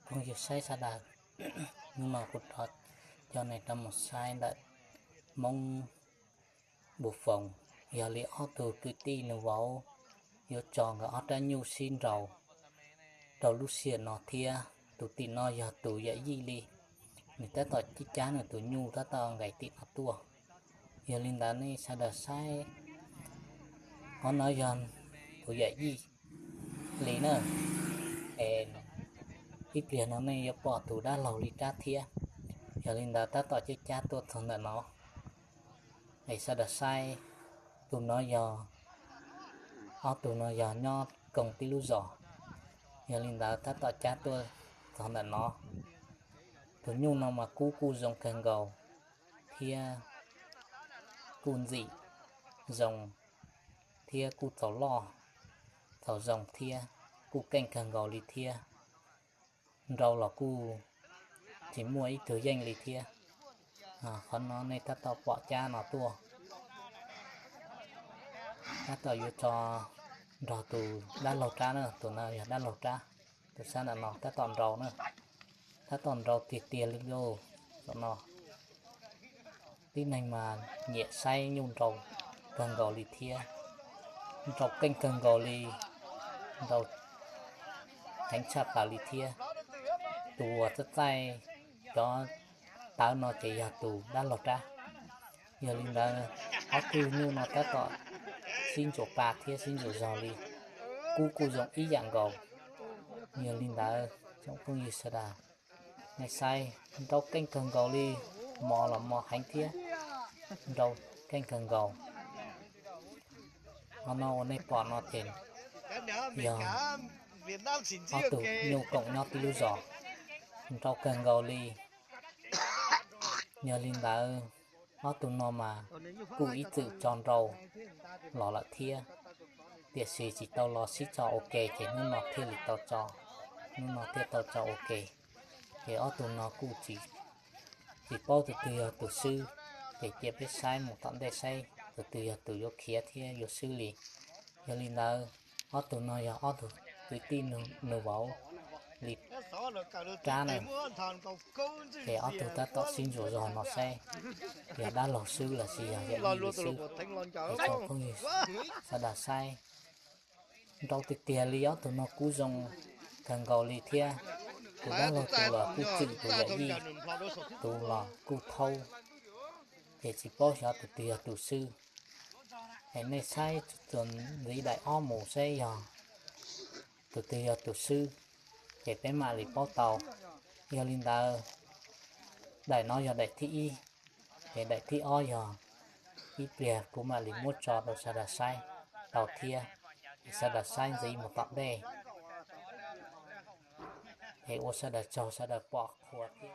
Phooj ywg saib sawv daws, hnub no kuv rov coj nej rov mus saib ntawm Hmoob Npu Foom, yog li ob tug kwv tij nus vauv yuav tso nkawd ob rab nyuj sib nraus rau lub sij hawm no thiab. Tus tim no yog tus yawm yij li, nws tab tom cab cab nws tus nyuj tab tom nqes tim no tuaj. Yog li ntawd nej sawv daws saib, qhov no yog tus yawm yij li na, es ib pliag no nej yuav pom tus dab laug li rab thiab. Yog li ntawd tab tom cab cab tuaj txog ntawm no, es sawv daws saib, tus no yog, ob tug no yog nyob koog tib lub zos. Yog li ntawd tab tom cab tuaj txog ntawm no. Tus nyuj no mas kub kuj zoo kawg nkaus thiab kuj ntxim zoo thiab kuj txaus loj txaus zoo thiab kuj keej kawg nkaus li thiab. Nrau los kuj tsis muaj ib tug yeej li thiab. Qhov no nej tab tom pom cab no tuaj, tab tom yuav tso nrog tus dab laug rab na, tus no yog dab laug rab, tus sab ntawm no tab tom nrau na, tab tom nrau tiag tiag li lauj. Zaum no tib neeg mas nyiam saib nyuj nrau kawg nkaus li thiab, nrau keej kawg nkaus li, nrau heev tshaj plaws li thiab. Tus uas txaij txaij cov tawv no ces yog tus dab laug rab. Yog li ntawd, ob tug nyuj no tab tom sib ntsuas pa thiab sib ntsuas zog li, kub kuj zoo ib yam nkaus. Yog li ntawd tsoom phooj ywg sawv daws, nej saib, nrau keej kawg nkaus li, mos los mos heev thiab, nrau keej kawg nkaus. Qhov no uas nej pom no ces yog ob tug nyuj koom nyob tib lub zos, nrau kawg nkaus li. Yog li ntawd, ob tug no mas kuj ib txwm tso nrau los lawm thiab, tiam sis tsis tau los sib tso ua ke ces hnub no thiaj li tau tso, hnub no thiaj tau tso ua ke. Ces ob tug no kuj tsis paub tus twg yog tus swb, ces cia peb saib mus tom ntej saib tus twg yog tus yuav khiav thiab yuav swb li. Yog li ntawd, ob tug no yog ob tug kwv tij nus vauv li rab na, ces ob tug tab tom sib ntsuas zog no saib yog dab laug swb los sis yog yawm yij li xwb. Es tsoom phooj ywg sawv daws saib, nrau tiag tiag li, ob tug no kub zoo kawg nkaus li thiab. Tus dab laug tus los kuj txwm tus yawm yij, tus los kuj thaub, ces tsis paub xyov tus twg yog tus swb. Es nej saib txuas ntxiv daim ob mus saib yog tus twg yog tus swb, ces peb mam li paub tau. Yog li ntawd, daim no yog daim thib ib, ces daim thib ob yog ib pliag kuv mam li muab tso rau sawv daws saib tau thiab. Es sawv daws saib ntxiv mus tom ntej, es ua sawv daws tsaug sawv daws pom qhua thiab.